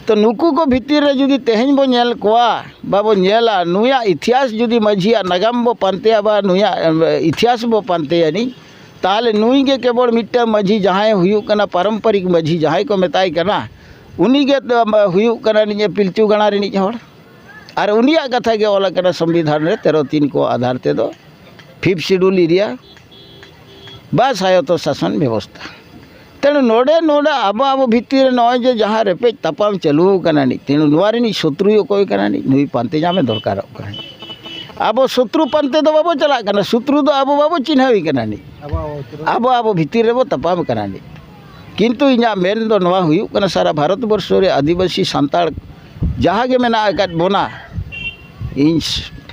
ᱛᱚ ᱱᱩᱠᱩ ᱠᱚ ᱵᱷᱤᱛᱤᱨ ᱨᱮ ᱡᱩᱫᱤ ᱛᱮᱦᱮᱧ ᱵᱚ ᱧᱮᱞ ᱠᱚᱣᱟ, ᱵᱟᱵᱚ ᱧᱮᱞᱟ, ᱱᱩᱭᱟᱜ ᱤᱛᱤᱦᱟᱥ ᱡᱩᱫᱤ ᱢᱟᱹᱡᱷᱤᱭᱟᱜ ᱱᱟᱜᱟᱢ ᱵᱚ ᱯᱟᱱᱛᱮᱭᱟ, ᱵᱟ ᱱᱩᱭᱟᱜ, ᱮ, ᱤᱛᱤᱦᱟᱥ ᱵᱚ ᱯᱟᱱᱛᱮᱭᱟ ᱱᱤᱡ, ᱛᱟᱦᱚᱞᱮ ᱱᱩᱭ ᱜᱮ ᱠᱮᱵᱚᱞ ᱢᱤᱫᱴᱟᱝ ᱢᱟᱹᱡᱷᱤ, ᱡᱟᱦᱟᱸᱭ ᱦᱩᱭᱩᱜ ᱠᱟᱱᱟ ᱯᱟᱨᱚᱢᱯᱚᱨᱤᱠ ᱢᱟᱹᱡᱷᱤ, ᱡᱟᱦᱟᱸᱭ ᱠᱚ ᱢᱮᱛᱟᱭ ᱠᱟᱱᱟ, ᱩᱱᱤ ᱜᱮ ᱫᱚ ᱦᱩᱭᱩᱜ ᱠᱟᱱᱟ ᱱᱤᱡ ᱯᱤᱞᱪᱩ ᱜᱟᱲᱟ ᱨᱤᱱᱤᱡ ᱦᱚᱲ᱾ ᱟᱨ ᱩᱱᱤᱭᱟᱜ ᱠᱟᱛᱷᱟ ᱜᱮ ᱚᱞ ᱟᱠᱟᱱᱟ ᱥᱚᱝᱵᱤᱫᱷᱟᱱ ᱨᱮ, ᱛᱮᱨᱚ ᱛᱤᱱ ᱠᱚ ᱟᱫᱷᱟᱨ ᱛᱮᱫᱚ, ᱯᱷᱤᱯᱛᱷ ᱥᱤᱰᱩᱞ ᱮᱨᱤᱭᱟ ᱵᱟ ᱥᱟᱭᱚᱛᱚ ᱥᱟᱥᱚᱱ ᱵᱮᱵᱚᱥᱛᱷᱟ᱾ ᱛᱮᱱᱩ ᱱᱚᱰᱮ, ᱱᱚᱰᱮ ᱟᱵᱚ, ᱟᱵᱚ ᱵᱷᱤᱛᱤᱨ ᱨᱮ ᱱᱚᱜᱼᱚᱭ ᱡᱮ ᱡᱟᱦᱟᱸ ᱨᱮᱯᱮᱡ ᱛᱟᱯᱟᱢ ᱪᱟᱹᱞᱩ ᱟᱠᱟᱱᱟ ᱱᱤᱡ, ᱛᱮᱱᱩ ᱱᱚᱣᱟ ᱨᱤᱱᱤᱡ ᱥᱚᱛᱨᱩ ᱚᱠᱚᱭ ᱠᱟᱱᱟ ᱱᱤᱡ? ᱱᱩᱭ ᱯᱟᱱᱛᱮ ᱧᱟᱢᱮ ᱫᱚᱨᱠᱟᱨᱚᱜ ᱠᱟᱱᱟ᱾ ᱟᱵᱚ ᱥᱚᱛᱨᱩ ᱯᱟᱱᱛᱮ ᱫᱚ ᱵᱟᱵᱚ ᱪᱟᱞᱟᱜ ᱠᱟᱱᱟ, ᱥᱚᱛᱨᱩ ᱫᱚ ᱟᱵᱚ ᱵᱟᱵᱚ ᱪᱤᱱᱦᱟᱹᱣᱮ ᱠᱟᱱᱟ ᱱᱤᱡ᱾ ᱟᱵᱚ, ᱟᱵᱚ ᱵᱷᱤᱛᱤᱨ ᱨᱮᱵᱚ ᱛᱟᱯᱟᱢ ᱠᱟᱱᱟ ᱱᱤᱡ᱾ ᱠᱤᱱᱛᱩ ᱤᱧᱟᱹᱜ ᱢᱮᱱ ᱫᱚ ᱱᱚᱣᱟ ᱦᱩᱭᱩᱜ ᱠᱟᱱᱟ, ᱥᱟᱨᱟ ᱵᱷᱟᱨᱚᱛ ᱵᱚᱨᱥᱚ ᱨᱮ ᱟᱹᱫᱤᱵᱟᱹᱥᱤ ᱥᱟᱱᱛᱟᱲ ᱡᱟᱦᱟᱸ ᱜᱮ ᱢᱮᱱᱟᱜ ᱟᱠᱟᱫ ᱵᱚᱱᱟ, ᱤᱧ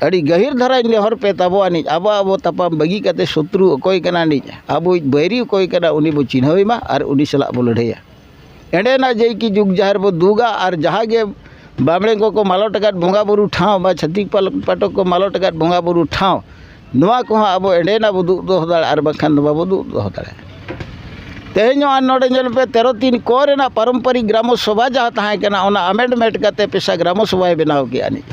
ᱟᱹᱰᱤ ᱜᱟᱹᱦᱤᱨ ᱫᱷᱟᱨᱟᱧ ᱱᱮᱦᱚᱨ ᱯᱮ ᱛᱟᱵᱚ ᱟᱹᱱᱤᱡ, ᱟᱵᱚ, ᱟᱵᱚ ᱛᱟᱯᱟᱢ ᱵᱟᱹᱜᱤ ᱠᱟᱛᱮ ᱥᱚᱛᱨᱩ ᱚᱠᱚᱭ ᱠᱟᱱᱟ ᱱᱤᱡ, ᱟᱵᱚᱭᱤᱡ ᱵᱟᱹᱭᱨᱤ ᱚᱠᱚᱭ ᱠᱟᱱᱟ, ᱩᱱᱤ ᱵᱚ ᱪᱤᱱᱦᱟᱹᱣᱮ ᱢᱟ ᱟᱨ ᱩᱱᱤ ᱥᱟᱞᱟᱜ ᱵᱚ ᱞᱟᱹᱲᱦᱟᱹᱭᱟ᱾ ᱮᱸᱰᱮᱱᱟᱜ ᱡᱮ ᱠᱤ ᱡᱩᱜᱽ ᱡᱟᱦᱮᱨ ᱵᱚ ᱫᱩᱜᱟ ᱟᱨ ᱡᱟᱦᱟᱸ ᱜᱮ ᱵᱟᱢᱲᱮ ᱠᱚᱠᱚ ᱢᱟᱞᱚᱴ ᱟᱠᱟᱫ ᱵᱚᱸᱜᱟ ᱵᱩᱨᱩ ᱴᱷᱟᱶ ᱵᱟ ᱪᱷᱟᱹᱛᱤᱠ ᱯᱟᱞ-, ᱯᱟᱴᱚᱠ ᱠᱚ ᱢᱟᱞᱚᱴ ᱟᱠᱟᱫ ᱵᱚᱸᱜᱟ ᱵᱩᱨᱩ ᱴᱷᱟᱶ, ᱱᱚᱣᱟ ᱠᱚᱦᱚᱸ ᱟᱵᱚ ᱮᱸᱰᱮᱱᱟᱜ ᱵᱚ ᱫᱩᱜ ᱫᱚᱦᱚ ᱫᱟᱲᱮᱭᱟᱜᱼᱟ, ᱟᱨ ᱵᱟᱝᱠᱷᱟᱱ ᱫᱚ ᱵᱟᱵᱚ ᱫᱩᱜ ᱫᱚᱦᱚ ᱫᱟᱲᱮᱭᱟᱜᱼᱟ᱾ ᱛᱮᱦᱮᱧ ᱦᱚᱸ ᱟᱨ ᱱᱚᱰᱮ ᱧᱮᱞ ᱯᱮ, ᱛᱮᱨᱚ ᱛᱤᱱ ᱠᱚ ᱨᱮᱱᱟᱜ ᱯᱟᱨᱚᱢᱯᱚᱨᱤᱠ ᱜᱨᱟᱢᱚ ᱥᱚᱵᱷᱟ ᱡᱟᱦᱟᱸ ᱛᱟᱦᱮᱸ ᱠᱟᱱᱟ, ᱚᱱᱟ ᱟᱢᱮᱱᱰᱢᱮᱱᱴ ᱠᱟᱛᱮ ᱯᱮᱥᱟ ᱜᱨᱟᱢᱚ ᱥᱚᱵᱷᱟᱭ ᱵᱮᱱᱟᱣ ᱠᱮᱜᱼᱟ ᱱᱤᱡ᱾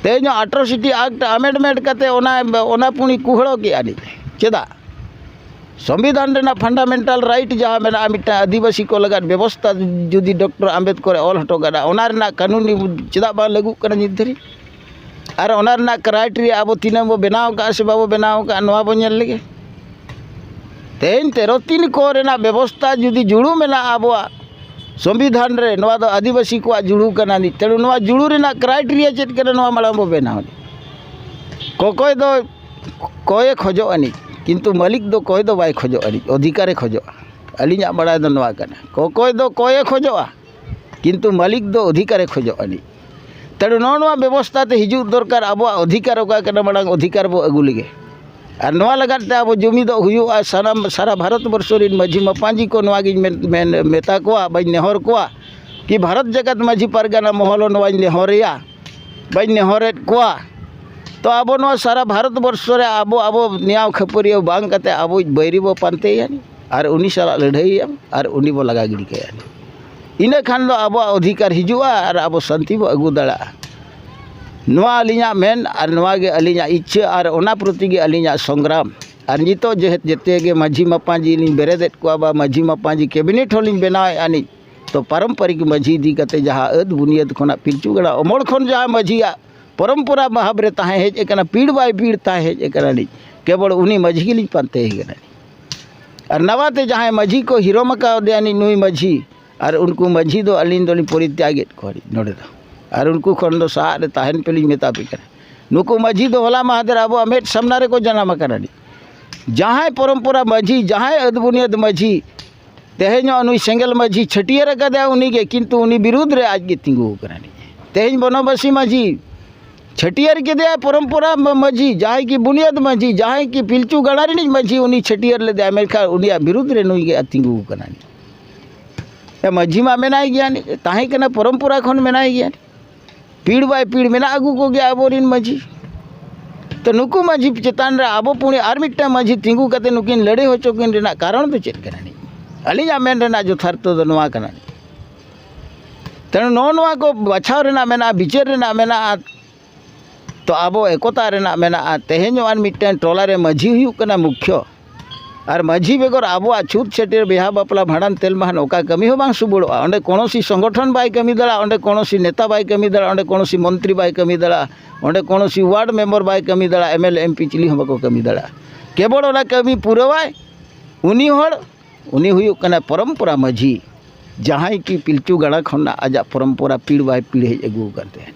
ᱛᱮᱦᱮᱧ ᱦᱚᱸ ᱟᱴᱨᱚᱥᱤᱴᱤ ᱟᱠᱴ ᱟᱢᱮᱱᱰᱢᱮᱱᱴ ᱠᱟᱛᱮ ᱚᱱᱟ, ᱚᱱᱟ ᱯᱩᱱᱤ ᱠᱩᱦᱲᱟᱹ ᱠᱮᱜᱼᱟ ᱱᱤᱡ᱾ ᱪᱮᱫᱟᱜ? ᱥᱚᱝᱵᱤᱫᱷᱟᱱ ᱨᱮᱱᱟᱜ ᱯᱷᱟᱱᱰᱟᱢᱮᱱᱴᱟᱞ ᱨᱟᱭᱤᱴ ᱡᱟᱦᱟᱸ ᱢᱮᱱᱟᱜᱼᱟ, ᱢᱤᱫᱴᱟᱝ ᱟᱹᱫᱤᱵᱟᱹᱥᱤ ᱠᱚ ᱞᱟᱹᱜᱤᱫ ᱵᱮᱵᱚᱥᱛᱷᱟ ᱡᱩᱫᱤ ᱰᱚᱠᱴᱚᱨ ᱟᱢᱵᱮᱫᱠᱚᱨᱮ ᱚᱞ ᱦᱚᱴᱚ ᱠᱟᱫᱟ, ᱚᱱᱟ ᱨᱮᱱᱟᱜ ᱠᱟᱹᱱᱩᱱ ᱪᱮᱫᱟᱜ ᱵᱟᱝ ᱞᱟᱹᱜᱩᱜ ᱠᱟᱱᱟ ᱱᱤᱛ ᱫᱷᱟᱹᱨᱤᱡ? ᱟᱨ ᱚᱱᱟ ᱨᱮᱱᱟᱜ ᱠᱨᱟᱭᱴᱮᱨᱤᱭᱟ ᱟᱵᱚ ᱛᱤᱱᱟᱹᱜ ᱵᱚ ᱵᱮᱱᱟᱣ ᱠᱟᱜᱼᱟ ᱥᱮ ᱵᱟᱵᱚ ᱵᱮᱱᱟᱣ ᱠᱟᱜᱼᱟ, ᱱᱚᱣᱟ ᱵᱚ ᱧᱮᱞ ᱞᱮᱜᱮ᱾ ᱛᱮᱦᱮᱧ ᱛᱮᱨᱚ ᱛᱤᱱ ᱠᱚ ᱨᱮᱱᱟᱜ ᱵᱮᱵᱚᱥᱛᱷᱟ ᱡᱩᱫᱤ ᱡᱩᱲᱩ ᱢᱮᱱᱟᱜᱼᱟ ᱟᱵᱚᱣᱟᱜ ᱥᱚᱝᱵᱤᱫᱷᱟᱱ ᱨᱮ, ᱱᱚᱣᱟ ᱫᱚ ᱟᱹᱫᱤᱵᱟᱹᱥᱤ ᱠᱚᱣᱟᱜ ᱡᱩᱲᱩ ᱠᱟᱱᱟ ᱱᱤᱡ᱾ ᱛᱮᱱᱩ ᱱᱚᱣᱟ ᱡᱩᱲᱩ ᱨᱮᱱᱟᱜ ᱠᱨᱟᱭᱴᱮᱨᱤᱭᱟ ᱪᱮᱫ ᱠᱟᱱᱟ, ᱱᱚᱣᱟ ᱢᱟᱲᱟᱝ ᱵᱚ ᱵᱮᱱᱟᱣ ᱟᱹᱱᱤᱡ᱾ ᱠᱚᱠᱚᱭ ᱫᱚ ᱠᱚᱭᱮ ᱠᱷᱚᱡᱚᱜ ᱟᱹᱱᱤᱡ, ᱠᱤᱱᱛᱩ ᱢᱟᱹᱞᱤᱠ ᱫᱚ ᱠᱚᱭ ᱫᱚ ᱵᱟᱭ ᱠᱷᱚᱡᱚᱜ ᱟᱹᱱᱤᱡ, ᱚᱫᱷᱤᱠᱟᱨᱮ ᱠᱷᱚᱡᱚᱜᱼᱟ᱾ ᱟᱹᱞᱤᱧᱟᱜ ᱵᱟᱲᱟᱭ ᱫᱚ ᱱᱚᱣᱟ ᱠᱟᱱᱟ, ᱠᱚᱠᱚᱭ ᱫᱚ ᱠᱚᱭᱮ ᱠᱷᱚᱡᱚᱜᱼᱟ, ᱠᱤᱱᱛᱩ ᱢᱟᱹᱞᱤᱠ ᱫᱚ ᱚᱫᱷᱤᱠᱟᱨᱮ ᱠᱷᱚᱡᱚᱜ ᱟᱹᱱᱤᱡ᱾ ᱛᱮᱱᱩ ᱱᱚᱜᱼᱚ ᱱᱚᱣᱟ ᱵᱮᱵᱚᱥᱛᱷᱟ ᱛᱮ ᱦᱤᱡᱩᱜ ᱫᱚᱨᱠᱟᱨ, ᱟᱵᱚᱣᱟᱜ ᱚᱫᱷᱤᱠᱟᱨ ᱚᱠᱟ ᱠᱟᱱᱟ, ᱢᱟᱲᱟᱝ ᱚᱫᱷᱤᱠᱟᱨ ᱵᱚ ᱟᱹᱜᱩ ᱞᱮᱜᱮ᱾ ᱟᱨ ᱱᱚᱣᱟ ᱞᱟᱹᱜᱤᱫ ᱛᱮ ᱟᱵᱚ ᱡᱩᱢᱤᱫᱚᱜ ᱦᱩᱭᱩᱜᱼᱟ᱾ ᱥᱟᱱᱟᱢ ᱥᱟᱨᱟ ᱵᱷᱟᱨᱚᱛ ᱵᱚᱨᱥᱚ ᱨᱮᱱ ᱢᱟᱹᱡᱷᱤ ᱢᱟᱯᱟᱡᱤ ᱠᱚ ᱱᱚᱣᱟ ᱜᱤᱧ ᱢᱮᱱ, ᱢᱮᱱ, ᱢᱮᱛᱟ ᱠᱚᱣᱟ, ᱵᱟᱹᱧ ᱱᱮᱦᱚᱨ ᱠᱚᱣᱟ ᱠᱤ ᱵᱷᱟᱨᱚᱛ ᱡᱟᱠᱟᱛ ᱢᱟᱹᱡᱷᱤ ᱯᱟᱨᱜᱟᱱᱟ ᱢᱚᱦᱚᱞ ᱦᱚᱸ ᱱᱚᱣᱟᱧ ᱱᱮᱦᱚᱨᱮᱭᱟ, ᱵᱟᱹᱧ ᱱᱮᱦᱚᱨᱮᱫ ᱠᱚᱣᱟ᱾ ᱛᱚ ᱟᱵᱚ ᱱᱚᱣᱟ ᱥᱟᱨᱟ ᱵᱷᱟᱨᱚᱛ ᱵᱚᱨᱥᱚ ᱨᱮ ᱟᱵᱚ, ᱟᱵᱚ ᱱᱮᱭᱟᱣ ᱠᱷᱟᱹᱯᱟᱹᱨᱤᱭᱟᱹ ᱵᱟᱝ ᱠᱟᱛᱮ ᱟᱵᱚᱭᱤᱡ ᱵᱟᱹᱭᱨᱤ ᱵᱚ ᱯᱟᱱᱛᱮᱭᱟ ᱟᱨ ᱩᱱᱤ ᱥᱟᱞᱟᱜ ᱞᱟᱹᱲᱦᱟᱹᱭᱮᱭᱟ ᱟᱨ ᱩᱱᱤ ᱵᱚ ᱞᱟᱜᱟ ᱜᱤᱰᱤ ᱠᱟᱭᱟ᱾ ᱤᱱᱟᱹ ᱠᱷᱟᱱ ᱫᱚ ᱟᱵᱚᱣᱟᱜ ᱚᱫᱷᱤᱠᱟᱨ ᱦᱤᱡᱩᱜᱼᱟ ᱟᱨ ᱟᱵᱚ ᱥᱟᱱᱛᱤ ᱵᱚ ᱟᱹᱜᱩ ᱫᱟᱲᱮᱭᱟᱜᱼᱟ᱾ ᱱᱚᱣᱟ ᱟᱹᱞᱤᱧᱟᱜ ᱢᱮᱱ ᱟᱨ ᱱᱚᱣᱟ ᱜᱮ ᱟᱹᱞᱤᱧᱟᱜ ᱤᱪᱪᱷᱟᱹ ᱟᱨ ᱚᱱᱟ ᱯᱨᱚᱛᱤ ᱜᱮ ᱟᱹᱞᱤᱧᱟᱜ ᱥᱚᱝᱜᱨᱟᱢ᱾ ᱟᱨ ᱱᱤᱛᱚᱜ ᱡᱮᱦᱮᱛᱩ ᱡᱮᱛᱮ ᱜᱮ ᱢᱟᱹᱡᱷᱤ ᱢᱟᱯᱟᱡᱤ ᱞᱤᱧ ᱵᱮᱨᱮᱫᱮᱫ ᱠᱚᱣᱟ ᱵᱟ ᱢᱟᱹᱡᱷᱤ ᱢᱟᱯᱟᱡᱤ ᱠᱮᱵᱤᱱᱮᱴ ᱦᱚᱸᱞᱤᱧ ᱵᱮᱱᱟᱣᱮᱫᱼᱟ ᱱᱤᱡ, ᱛᱚ ᱯᱟᱨᱚᱢᱯᱚᱨᱤᱠ ᱢᱟᱹᱡᱷᱤ ᱤᱫᱤ ᱠᱟᱛᱮ ᱡᱟᱦᱟᱸ ᱟᱹᱫ ᱵᱩᱱᱤᱭᱟᱹᱫ ᱠᱷᱚᱱᱟᱜ ᱯᱤᱞᱪᱩ ᱜᱟᱲᱟ ᱚᱢᱚᱞ ᱠᱷᱚᱱ ᱡᱟᱦᱟᱸ ᱢᱟᱹᱡᱷᱤᱭᱟᱜ ᱯᱚᱨᱚᱢᱯᱚᱨᱟ ᱵᱷᱟᱵᱽ ᱨᱮ ᱛᱟᱦᱮᱸ ᱦᱮᱡ ᱟᱠᱟᱱᱟ, ᱯᱤᱲ ᱵᱟᱭ ᱯᱤᱲ ᱛᱟᱦᱮᱸ ᱦᱮᱡ ᱟᱠᱟᱱᱟ ᱱᱤᱡ, ᱠᱮᱵᱚᱞ ᱩᱱᱤ ᱢᱟᱹᱡᱷᱤ ᱜᱮᱞᱤᱧ ᱯᱟᱱᱛᱮᱭᱮ ᱠᱟᱱᱟ ᱱᱤᱡ᱾ ᱟᱨ ᱱᱟᱣᱟ ᱛᱮ ᱡᱟᱦᱟᱸᱭ ᱢᱟᱹᱡᱷᱤ ᱠᱚ ᱦᱤᱨᱚᱢ ᱟᱠᱟᱣᱫᱮᱭᱟ ᱱᱤᱡ ᱱᱩᱭ ᱢᱟᱹᱡᱷᱤ, ᱟᱨ ᱩᱱᱠᱩ ᱢᱟᱹᱡᱷᱤ ᱫᱚ ᱟᱹᱞᱤᱧ ᱫᱚᱞᱤᱧ ᱯᱚᱨᱤᱛᱭᱟᱜᱮᱫ ᱠᱚᱣᱟ ᱱᱚᱰᱮ ᱫᱚ᱾ ᱟᱨ ᱩᱱᱠᱩ ᱠᱷᱚᱱ ᱫᱚ ᱥᱟᱦᱟᱜ ᱨᱮ ᱛᱟᱦᱮᱱ ᱯᱮ ᱞᱤᱧ ᱢᱮᱛᱟ ᱯᱮ ᱠᱟᱱᱟ᱾ ᱱᱩᱠᱩ ᱢᱟᱹᱡᱷᱤ ᱫᱚ ᱦᱚᱞᱟ ᱢᱟᱦᱫᱮᱨ ᱟᱵᱚᱣᱟᱜ ᱢᱮᱫ ᱥᱟᱢᱱᱟ ᱨᱮᱠᱚ ᱡᱟᱱᱟᱢ ᱟᱠᱟᱱᱟ ᱱᱤᱡ᱾ ᱡᱟᱦᱟᱸᱭ ᱯᱚᱨᱚᱢᱯᱚᱨᱟ ᱢᱟᱹᱡᱷᱤ, ᱡᱟᱦᱟᱸᱭ ᱟᱹᱫ ᱵᱩᱱᱤᱭᱟᱹᱫ ᱢᱟᱹᱡᱷᱤ, ᱛᱮᱦᱮᱧᱚᱜ ᱱᱩᱭ ᱥᱮᱸᱜᱮᱞ ᱢᱟᱹᱡᱷᱤ ᱪᱷᱟᱹᱴᱭᱟᱹᱨ ᱟᱠᱟᱫᱮᱭᱟ ᱩᱱᱤᱜᱮ, ᱠᱤᱱᱛᱩ ᱩᱱᱤ ᱵᱤᱨᱩᱫᱽ ᱨᱮ ᱟᱡᱜᱮ ᱛᱤᱸᱜᱩ ᱟᱠᱟᱱᱟ ᱱᱤᱡ᱾ ᱛᱮᱦᱮᱧ ᱵᱚᱱᱚᱵᱟᱥᱤ ᱢᱟᱹᱡᱷᱤ ᱪᱷᱟᱹᱴᱭᱟᱹᱨ ᱠᱮᱫᱮᱭᱟᱭ ᱯᱚᱨᱚᱢᱯᱚᱨᱟ ᱢᱟ-, ᱢᱟᱹᱡᱷᱤ, ᱡᱟᱦᱟᱸᱭ ᱠᱤ ᱵᱩᱱᱤᱭᱟᱹᱫ ᱢᱟᱹᱡᱷᱤ, ᱡᱟᱦᱟᱸᱭ ᱠᱤ ᱯᱤᱞᱪᱩ ᱜᱟᱲᱟ ᱨᱤᱱᱤᱡ ᱢᱟᱹᱡᱷᱤ, ᱩᱱᱤ ᱪᱷᱟᱹᱴᱭᱟᱹᱨ ᱞᱮᱫᱮᱭᱟ, ᱢᱮᱱᱠᱷᱟᱱ ᱩᱱᱤᱭᱟᱜ ᱵᱤᱨᱩᱫᱽ ᱨᱮ ᱱᱩᱭ ᱜᱮ ᱛᱤᱸᱜᱩ ᱟᱠᱟᱱᱟ ᱱᱤᱡ᱾ ᱮ, ᱢᱟᱹᱡᱷᱤ ᱢᱟ ᱢᱮᱱᱟᱭ ᱜᱮᱭᱟ ᱱᱤᱡ, ᱛᱟᱦᱮᱸ ᱠᱟᱱᱟ ᱯᱚᱨᱚᱢᱯᱚᱨᱟ ᱠᱷᱚᱱ ᱢᱮᱱᱟᱭ ᱜᱮᱭᱟ ᱱᱤᱡ᱾ ᱯᱤᱲ ᱵᱟᱭ ᱯᱤᱲ ᱢᱮᱱᱟᱜ ᱟᱹᱜᱩ ᱠᱚᱜᱮᱭᱟ ᱟᱵᱚᱨᱮᱱ ᱢᱟᱹᱡᱷᱤ᱾ ᱛᱚ ᱱᱩᱠᱩ ᱢᱟᱹᱡᱷᱤ ᱪᱮᱛᱟᱱ ᱨᱮ ᱟᱵᱚ ᱯᱩᱱᱤ ᱟᱨ ᱢᱤᱫᱴᱟᱝ ᱢᱟᱹᱡᱷᱤ ᱛᱤᱸᱜᱩ ᱠᱟᱛᱮ ᱱᱩᱠᱤᱱ ᱞᱟᱹᱲᱦᱟᱹᱭ ᱦᱚᱪᱚ ᱠᱤᱱ ᱨᱮᱱᱟᱜ ᱠᱟᱨᱚᱱ ᱫᱚ ᱪᱮᱫ ᱠᱟᱱᱟ ᱱᱤᱡ? ᱟᱹᱞᱤᱧᱟᱜ ᱢᱮᱱ ᱨᱮᱱᱟᱜ ᱡᱚᱛᱷᱟᱨᱛᱷᱚ ᱫᱚ ᱱᱚᱣᱟ ᱠᱟᱱᱟ ᱱᱤᱡ᱾ ᱛᱮᱱᱩ ᱱᱚᱜᱼᱚ ᱱᱚᱣᱟ ᱠᱚ ᱵᱟᱪᱷᱟᱣ ᱨᱮᱱᱟᱜ ᱢᱮᱱᱟᱜᱼᱟ, ᱵᱤᱪᱟᱹᱨ ᱨᱮᱱᱟᱜ ᱢᱮᱱᱟᱜᱼᱟ, ᱛᱚ ᱟᱵᱚ ᱮᱠᱚᱛᱟ ᱨᱮᱱᱟᱜ ᱢᱮᱱᱟᱜᱼᱟ᱾ ᱛᱮᱦᱮᱧ ᱟᱨ ᱢᱤᱫᱴᱟᱝ ᱴᱚᱞᱟ ᱨᱮ ᱢᱟᱹᱡᱷᱤ ᱦᱩᱭᱩᱜ ᱠᱟᱱᱟ ᱢᱩᱠᱷᱭᱚ, ᱟᱨ ᱢᱟᱹᱡᱷᱤ ᱵᱮᱜᱚᱨ ᱟᱵᱚᱣᱟᱜ ᱪᱷᱩᱛ ᱪᱷᱟᱹᱴᱭᱟᱹᱨ, ᱵᱤᱦᱟ ᱵᱟᱯᱞᱟ, ᱵᱷᱟᱸᱰᱟᱱ, ᱛᱮᱞ ᱢᱟᱦᱟᱱ ᱚᱠᱟ ᱠᱟᱹᱢᱤ ᱦᱚᱸ ᱵᱟᱝ ᱥᱩᱵᱚᱲᱚᱜᱼᱟ᱾ ᱚᱸᱰᱮ ᱠᱳᱱᱳᱥᱤ ᱥᱚᱝᱜᱚᱴᱷᱚᱱ ᱵᱟᱭ ᱠᱟᱹᱢᱤ ᱫᱟᱲᱮᱭᱟᱜᱼᱟ, ᱚᱸᱰᱮ ᱠᱳᱱᱳᱥᱤ ᱱᱮᱛᱟ ᱵᱟᱭ ᱠᱟᱹᱢᱤ ᱫᱟᱲᱮᱭᱟᱜᱼᱟ, ᱚᱸᱰᱮ ᱠᱳᱱᱳᱥᱤ ᱢᱚᱱᱛᱨᱤ ᱵᱟᱭ ᱠᱟᱹᱢᱤ ᱫᱟᱲᱮᱭᱟᱜᱼᱟ, ᱚᱸᱰᱮ ᱠᱳᱱᱳᱥᱤ ᱣᱟᱨᱰ ᱢᱮᱢᱵᱚᱨ ᱵᱟᱭ ᱠᱟᱹᱢᱤ ᱫᱟᱲᱮᱭᱟᱜᱼᱟ, M L A M P ᱪᱤᱞᱤ ᱦᱚᱸ ᱵᱟᱠᱚ ᱠᱟᱹᱢᱤ ᱫᱟᱲᱮᱭᱟᱜᱼᱟ᱾ ᱠᱮᱵᱚᱞ ᱚᱱᱟ ᱠᱟᱹᱢᱤ ᱯᱩᱨᱟᱹᱣᱟᱭ ᱩᱱᱤ ᱦᱚᱲ, ᱩᱱᱤ ᱦᱩᱭᱩᱜ ᱠᱟᱱᱟ ᱯᱚᱨᱚᱢᱯᱚᱨᱟ ᱢᱟᱹᱡᱷᱤ, ᱡᱟᱦᱟᱸᱭ ᱠᱤ ᱯᱤᱞᱪᱩ ᱜᱟᱲᱟ ᱠᱷᱚᱱᱟᱜ ᱟᱡᱟᱜ ᱯᱚᱨᱚᱢᱯᱚᱨᱟ ᱯᱤᱲ ᱵᱟᱭ ᱯᱤᱲ ᱦᱮᱡ ᱟᱹᱜᱩ ᱟᱠᱟᱱ ᱛᱟᱦᱮᱸᱫ᱾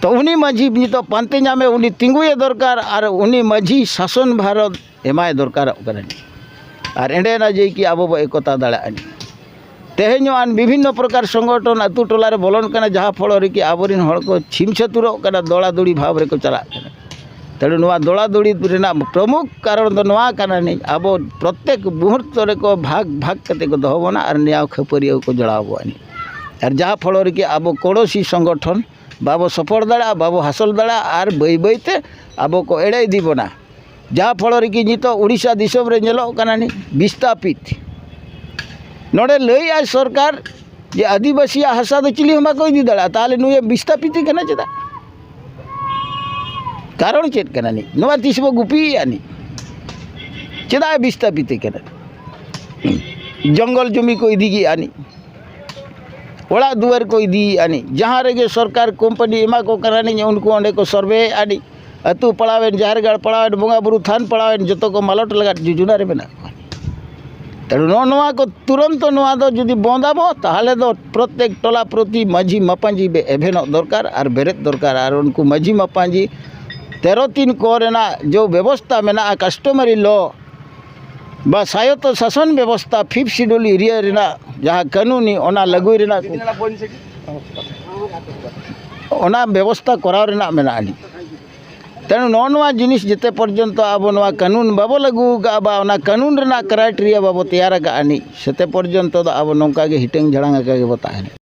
ᱛᱚ ᱩᱱᱤ ᱢᱟᱹᱡᱷᱤ ᱱᱤᱛᱚᱜ ᱯᱟᱱᱛᱮ ᱧᱟᱢᱮ, ᱩᱱᱤ ᱛᱤᱸᱜᱩᱭᱮ ᱫᱚᱨᱠᱟᱨ ᱟᱨ ᱩᱱᱤ ᱢᱟᱹᱡᱷᱤ ᱥᱟᱥᱚᱱ ᱵᱷᱟᱨᱚᱛ ᱮᱢᱟᱭ ᱫᱚᱨᱠᱟᱨᱚᱜ ᱠᱟᱱᱟ᱾ ᱟᱨ ᱮᱸᱰᱮᱱᱟ ᱡᱮ ᱠᱤ ᱟᱵᱚ ᱵᱚ ᱮᱠᱚᱛᱟ ᱫᱟᱲᱮᱭᱟᱜᱼᱟ᱾ ᱛᱮᱦᱮᱧ ᱦᱚᱸ ᱟᱱ ᱵᱤᱵᱷᱤᱱᱱᱚ ᱯᱨᱚᱠᱟᱨ ᱥᱚᱝᱜᱚᱴᱷᱚᱱ ᱟᱹᱛᱩ ᱴᱚᱞᱟ ᱨᱮ ᱵᱚᱞᱚᱱ ᱠᱟᱱᱟ, ᱡᱟᱦᱟᱸ ᱯᱷᱚᱞᱚ ᱨᱮ ᱠᱤ ᱟᱵᱚᱨᱮᱱ ᱦᱚᱲ ᱠᱚ ᱪᱷᱤᱢ ᱪᱷᱟᱹᱛᱩᱨᱚᱜ ᱠᱟᱱᱟ, ᱫᱚᱲᱟᱫᱚᱲᱤ ᱵᱷᱟᱵᱽ ᱨᱮᱠᱚ ᱪᱟᱞᱟᱜ ᱠᱟᱱᱟ᱾ ᱛᱮᱬᱩ ᱱᱚᱣᱟ ᱫᱚᱲᱟᱫᱚᱲᱤ ᱨᱮᱱᱟᱜ ᱯᱨᱚᱢᱩᱠᱷ ᱠᱟᱨᱚᱱ ᱫᱚ ᱱᱚᱣᱟ ᱠᱟᱱᱟ ᱱᱤᱡ, ᱟᱵᱚ ᱯᱨᱚᱛᱮᱠ ᱢᱩᱦᱩᱨᱛᱚ ᱨᱮᱠᱚ ᱵᱷᱟᱜᱽ ᱵᱷᱟᱜᱽ ᱠᱟᱛᱮ ᱠᱚ ᱫᱚᱦᱚ ᱵᱚᱱᱟ ᱟᱨ ᱱᱮᱭᱟᱣ ᱠᱷᱟᱹᱯᱟᱹᱨᱤᱭᱟᱹ ᱠᱚ ᱡᱚᱲᱟᱣ ᱵᱚᱱᱟ ᱱᱤᱡ᱾ ᱟᱨ ᱡᱟᱦᱟᱸ ᱯᱷᱚᱞᱚ ᱨᱮᱜᱮ ᱟᱵᱚ ᱠᱚᱲᱚᱥᱤ ᱥᱚᱝᱜᱚᱴᱷᱚᱱ ᱵᱟᱵᱚ ᱥᱚᱯᱚᱲ ᱫᱟᱲᱮᱭᱟᱜᱼᱟ, ᱵᱟᱵᱚ ᱦᱟᱥᱚᱞ ᱫᱟᱲᱮᱭᱟᱜᱼᱟ ᱟᱨ ᱵᱟᱹᱭ ᱵᱟᱹᱭ ᱛᱮ ᱟᱵᱚ ᱠᱚ ᱮᱲᱮ ᱤᱫᱤ ᱵᱚᱱᱟ᱾ ᱡᱟᱦᱟᱸ ᱯᱷᱚᱞᱚ ᱨᱮᱜᱮ ᱱᱤᱛᱚᱜ ᱩᱲᱤᱥᱥᱟ ᱫᱤᱥᱚᱢ ᱨᱮ ᱧᱮᱞᱚᱜ ᱠᱟᱱᱟ ᱱᱤᱡ ᱵᱤᱥᱛᱟᱯᱤᱛ᱾ ᱱᱚᱰᱮ ᱞᱟᱹᱭᱮᱫᱼᱟᱭ ᱥᱚᱨᱠᱟᱨ ᱡᱮ ᱟᱹᱫᱤᱵᱟᱹᱥᱤᱭᱟᱜ ᱦᱟᱥᱟ ᱫᱚ ᱪᱤᱞᱤ ᱦᱚᱸ ᱵᱟᱠᱚ ᱤᱫᱤ ᱫᱟᱲᱮᱭᱟᱜᱼᱟ, ᱛᱟᱦᱚᱞᱮ ᱱᱩᱭᱮ ᱵᱤᱥᱛᱟᱯᱤᱛᱮ ᱠᱟᱱᱟ ᱪᱮᱫᱟᱜ? ᱠᱟᱨᱚᱱ ᱪᱮᱫ ᱠᱟᱱᱟ ᱱᱤᱡ? ᱱᱚᱣᱟ ᱛᱤᱥ ᱵᱚ ᱜᱩᱯᱤᱭᱮᱫᱼᱟ ᱱᱤᱡ? ᱪᱮᱫᱟᱜ ᱮ ᱵᱤᱥᱛᱟᱯᱤᱛᱮ ᱠᱟᱱᱟ? ᱡᱚᱝᱜᱚᱞ ᱡᱩᱢᱤ ᱠᱚ ᱤᱫᱤᱭᱮᱫᱼᱟ ᱱᱤᱡ, ᱚᱲᱟᱜ ᱫᱩᱣᱟᱹᱨ ᱠᱚ ᱤᱫᱤᱭᱮᱫᱼᱟ ᱱᱤᱡ, ᱡᱟᱦᱟᱸ ᱨᱮᱜᱮ ᱥᱚᱨᱠᱟᱨ ᱠᱳᱢᱯᱟᱱᱤ ᱮᱢᱟ ᱠᱚ ᱠᱟᱱᱟ ᱱᱤᱡ, ᱩᱱᱠᱩ ᱚᱸᱰᱮ ᱠᱚ ᱥᱚᱨᱵᱷᱮᱭᱮᱫᱼᱟ ᱱᱤᱡ᱾ ᱟᱹᱛᱩ ᱯᱟᱲᱟᱣᱮᱱ, ᱡᱟᱦᱮᱨ ᱜᱟᱲ ᱯᱟᱲᱟᱣᱮᱱ, ᱵᱚᱸᱜᱟ ᱵᱩᱨᱩ ᱛᱷᱟᱱ ᱯᱟᱲᱟᱣᱮᱱ, ᱡᱚᱛᱚ ᱠᱚ ᱢᱟᱞᱚᱴ ᱞᱟᱜᱟᱫ ᱡᱳᱡᱚᱱᱟ ᱨᱮ ᱢᱮᱱᱟᱜ ᱠᱚᱣᱟ᱾ ᱛᱮᱬᱩ ᱱᱚᱜᱼᱚ ᱱᱚᱣᱟ ᱠᱚ ᱛᱩᱨᱚᱱᱛᱚ ᱱᱚᱣᱟ ᱫᱚ ᱡᱩᱫᱤ ᱵᱚᱱᱫ ᱟᱵᱚ, ᱛᱟᱦᱚᱞᱮ ᱫᱚ ᱯᱨᱚᱛᱮᱠ ᱴᱚᱞᱟ ᱯᱨᱚᱛᱤ ᱢᱟᱹᱡᱷᱤ ᱢᱟᱯᱟᱧᱡᱤ ᱵᱮ-, ᱮᱵᱷᱮᱱᱚᱜ ᱫᱚᱨᱠᱟᱨ ᱟᱨ ᱵᱮᱨᱮᱫ ᱫᱚᱨᱠᱟᱨ᱾ ᱟᱨ ᱩᱱᱠᱩ ᱢᱟᱹᱡᱷᱤ ᱢᱟᱯᱟᱧᱡᱤ ᱛᱮᱨᱚ ᱛᱤᱱ ᱠᱚ ᱨᱮᱱᱟᱜ ᱡᱚ ᱵᱮᱵᱚᱥᱛᱟ ᱢᱮᱱᱟᱜᱼᱟ, customary law ᱵᱟ ᱥᱟᱭᱚᱛᱛᱚ ᱥᱟᱥᱚᱱ ᱵᱮᱵᱚᱥᱛᱟ, fifth schedule area ᱨᱮᱱᱟᱜ ᱡᱟᱦᱟᱸ ᱠᱟᱹᱱᱩᱱᱤ, ᱚᱱᱟ ᱞᱟᱹᱜᱩᱭ ᱨᱮᱱᱟᱜ ᱠᱚ, ᱚᱱᱟ ᱵᱮᱵᱚᱥᱛᱟ ᱠᱚᱨᱟᱣ ᱨᱮᱱᱟᱜ ᱢᱮᱱᱟᱜᱼᱟ ᱱᱤᱡ᱾ ᱛᱮᱬᱩ ᱱᱚᱜᱼᱚ ᱱᱚᱣᱟ ᱡᱤᱱᱤᱥ ᱡᱮᱛᱮ ᱯᱚᱨᱡᱚᱱᱛᱚ ᱟᱵᱚ ᱱᱚᱣᱟ ᱠᱟᱹᱱᱩᱱ ᱵᱟᱵᱚ ᱞᱟᱹᱜᱩ ᱟᱠᱟᱫᱼᱟ ᱵᱟ ᱚᱱᱟ ᱠᱟᱹᱱᱩᱱ ᱨᱮᱱᱟᱜ criteria ᱵᱟᱵᱚ ᱛᱮᱭᱟᱨ ᱟᱠᱟᱫᱼᱟ ᱱᱤᱡ, ᱥᱮᱛᱮ ᱯᱚᱨᱡᱚᱱᱛᱚ ᱫᱚ ᱟᱵᱚ ᱱᱚᱝᱠᱟ ᱜᱮ ᱦᱤᱴᱟᱹᱝ ᱡᱷᱟᱲᱟᱝ ᱟᱠᱟ ᱜᱮᱵᱚ ᱛᱟᱦᱮᱱᱟ᱾